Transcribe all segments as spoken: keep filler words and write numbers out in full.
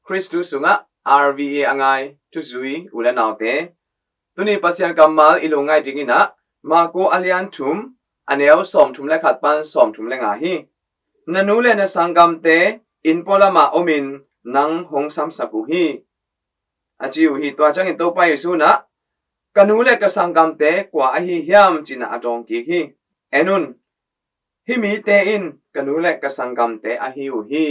Khristu sungah R V A a ngai thuzui u le naute, tuni Pasian kammal i lungngaih dingin ah Marku a lian thum, a neu sawmthum le khat pan sawmthum le nga hi. Na nu le na sanggamte inn pualamah omin nang hong samsak uh hi, a ci uh hi. Tua ciangin Topa Jesu in ah, ka nu le ka sanggamte kua ahi hiam, ci-in ah a dawng kik hi. En un, hih mite in ka nu le ka sanggamte ahi uh hi.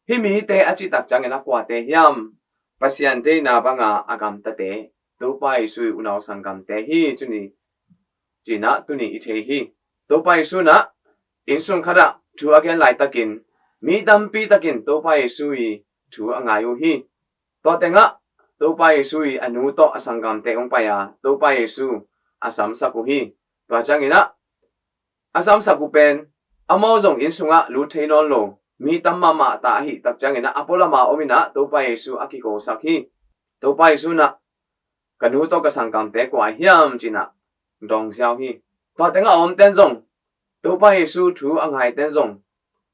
Hih mite a cih tak ciangin a kuate hiam? Pasian deihna banga a gamtate, Topa Jesu ii unau sanggamte hi, tuni, ci-in ah tuni i thei hi. Topa Jesu in ah inn sung khatah thu a gen laitakin mi tampi takin Topa Jesu ii thu a ngai uh hi. Tua tengah Topa Jesu ii a nu tawh a sanggamte hong pai a, Topa Jesu a samsak uh hi. Tua ciangin ah a samsak uh pen amau zong inn sungah lut thei nawn lo mi tam mahmah ta ahih tak ciangin ah a pualama om in ah Topa Jesu a kikosak hi. Topa Jesu in ah, ka nu tawh ka sanggamte kua ahi hiam, ci-in ah dawng ziau hi. Tua tengah a omten zong Topa Jesu thu a ngaiten zong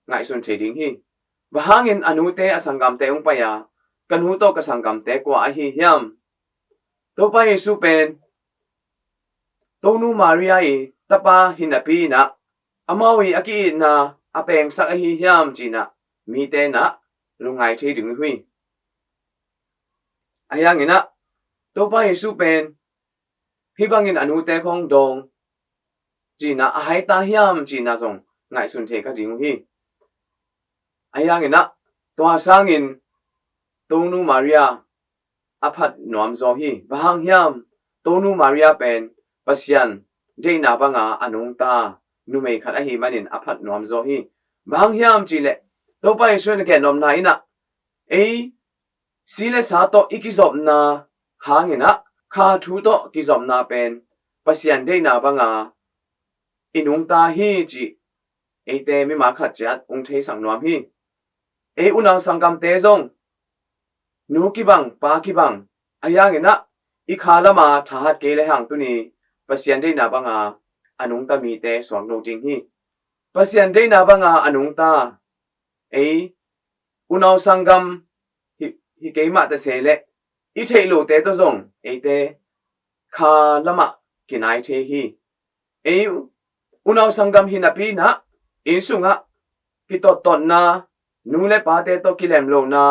ngaihsun thei ding hi. Bang hangin a nute a sanggamte hong pai a, ka nu tawh ka sanggamte kua ahi hiam? Topa Jesu pen Tonu Maria ii tapa hi napi in ah, amau ii a ki-itna a pengsak ahi hiam, ci-in ah mite in ah lungngai thei ding uh hi. Ahi hangin ah Topa Jesu pen hih bangin a nute khawng dawng, ci-in ah a hai ta hiam, ci-in ah zong ngaihsun thei kha ding uh hi. Ahi hangin ah tua sangin Tonu Maria a phat nuam zaw hi. Bang hang hiam? Tonu Maria pen Pasian deihna banga a nungta numei khat ahih manin a phat nuam zaw hi. Bang hang hiam cih leh Topa Jesu in a gennopna in ah ei si le sa tawh i kizopna hangin ah kha thu tawh kizopna pen Pasian deihna banga i nungta hi cih eite mimal khat ciat hong theisak nuam hi. Ei unau sanggamte zong nu kibang, pa kibang, ahi hangin ah i kha lama thahat kei le hang tuni Pasian deihna banga a nungta mite suak lo ding hi. Pasian deihna banga a nungta ei unau sanggam hi, hi kei mah ta se leh i theih lote tawh zong eite kha lamah kinai thei hi. Ei unau sanggam hi napi in ah inn sungah kitotna, nu le pate tawh kilem lohna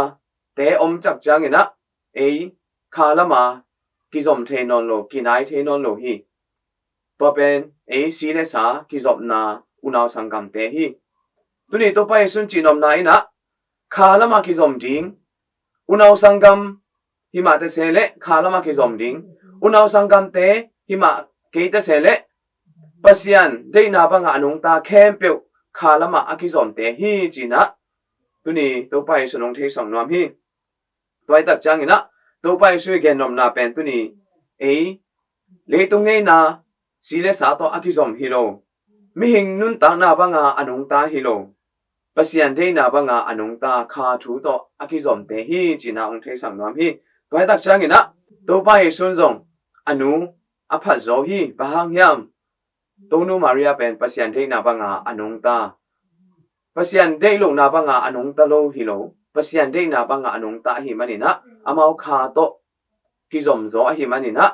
te om tak ciangin ah ei kha lama kizom thei nawn lo, kinai thei nawn lo hi. Tua pen ei si le sa kizopna unau sanggamte hi. Tuni Topa Jesu in cihnopna in ah kha lama kizom ding, unau sanggam hi mah ta se leh kha lama kizom ding, unau sanggamte hi mah kei ta se leh Pasian deihna banga a nungta khempeuh kha lama a kizomte hi, ci-in ah tuni Topa Jesu in hong theisak nuam hi. Tua hi tak ciangin ah Topa Jesu ii gennopna pen tuni ei leitung ngeina si le sa tawh a kizom hi lo, mihing nuntakna banga a nungta hi lo, Pasian deihna banga a nungta kha thu tawh a kizomte hi, ci-in ah hong theisak nuam hi. Tua hi tak ciangin ah Topa Jesu in zong a nu a phat zaw hi. Bang hang hiam? Tonu Maria pen Pasian deihna banga a nungta, Pasian deih lohna banga a nungta lo hi lo, Pasian deihna banga a nungta ahih manin ah amau kha tawh kizom zaw ahih manin ah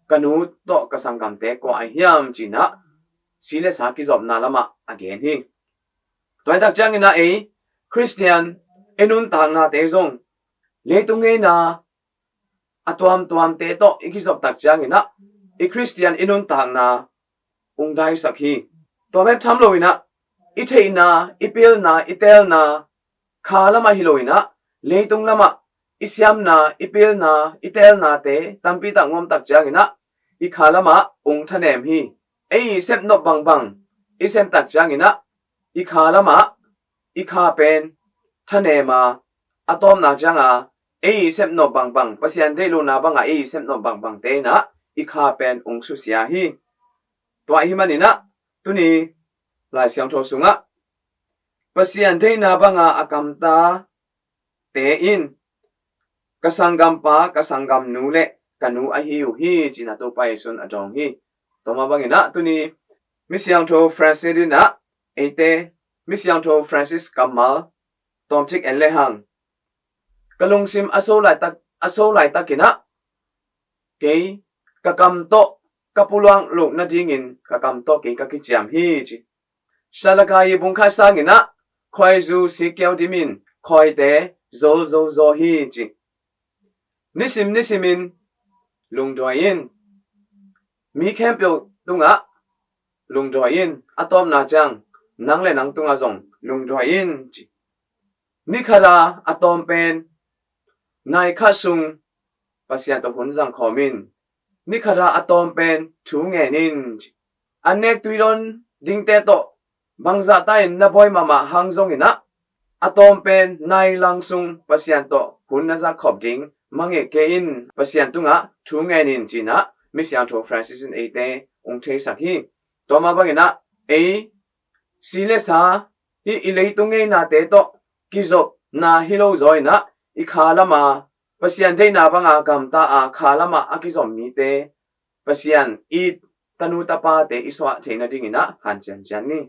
ka nu tawh ka sanggamte kua ahi hiam, ci-in ah si le sa kizopna lamah a gen hi. Tua hi tak ciangin ah ei Khristian i nuntaknate zong leitung ngeina a tuamtuamte tawh i kizop tak ciangin ah i Khristian i nuntakna hong daisak hi. Tua bek tham loin ah i theihna, i pilna, i teelna kha lamah hi loin ah leitung lamah i siamna, i pilna, i teelnate tampi tak hong om tak ciangin ah i kha lamah hong thanem hi. Ei i sep nop bangbang i sem tak ciangin ah i kha lamah i kha pen thanem a, a tawpna cianga ei i sep nop bangbang, Pasian deih lohna banga ei i sep nop bangbangte in ah i kha pen hong susia hi. Tua ahih manin ah tuni Lai Siangtho sungah Pasian deihna banga a gamtate in ka sanggampa, ka sanggamnu le ka nu ahi uh hi, ci-in ah Topa Jesu in a dawng hi. Tua mah bangin ah tuni Misiangtho Francis in ah eite Misiangtho Francis kammal tawmcik en le hang. Ka lungsim a so laitak, a so laitakin ah kei ka kam tawh ka pulak loh nadingin ka kam tawh kei ka kiciam hi, ci. Salaka i bung khat sangin ah khuaizu sikkeu dimin khuaite zolzo zaw hi, ci. Nisim nisimin lungduai in. Mi khempeuh tungah lungduai in. A tawpna ciang nang le nang tungah zong lungduai in, ci. Ni khata a tawm pen nai khat sung Pasian tawh hun zang khawm in. Ni khata a tawm pen thu ngen in, ci. An nek tuidawn dingte tawh bangzahta in na bawi mahmah hang zongin ah a tawm pen nai lang sung Pasian tawh hun na zak khop ding mangngilh kei in. Pasian tungah thu ngen in, ci-in ah Misiangtho Francis in eite hong theisak hi. Tua mah bangin ah ei si le sa hi i leitung ngeinate tawh kizopna hi lo zaw in ah i kha lama Pasian deihna banga gamta a kha lama a kizom mite Pasian it tanu tapate i suah theih nadingin ah hanciam ciat ni.